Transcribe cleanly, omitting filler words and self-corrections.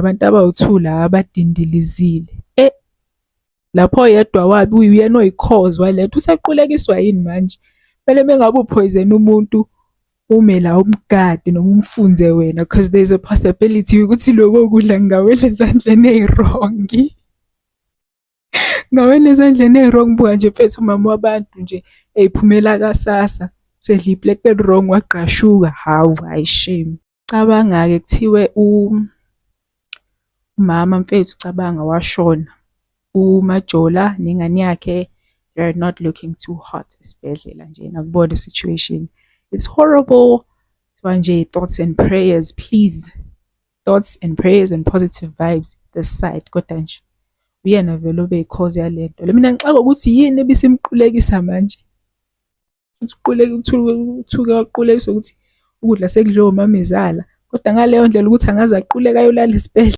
Abantu abawu-two la abadindilizile. Lapho oyedwa wabo uyena oyi-cause walento, usequlekiswa yini manje? Kumele mengabe uphoyizene umuntu ume la umgade noma umfunze wena cause there's a possibility ukuthi loko kudla kungawela ezandleni eyi-wrong. Kungawela ezandleni eyi-wrong, buka nje mfethu umama wabantu nje ey'phumela ka-SASSA, usedla ipleti eli-wrong wagqashuka, hawu hhayi shame. Cabanga-ke kuthiwe umama mfethu cabanga washona, uMajola nengane yakhe they are not looking too hot esibhedlela nje nakubona i-situation. It's horrible. Kuthiwa nje thoughts and prayers please, thoughts and prayers and positive vibes this side, kodwa nje uyena vele obeyi-cause yalento le. Mina ngixakwa ukuthi yini ebisimqulekisa manje. Uthi uthuke waqulekiswa ukuthi ukudla sekudliwe umamezala, kodwa ngaleyo ndlela ukuthi angaze aquleke ayolala esibhedlela.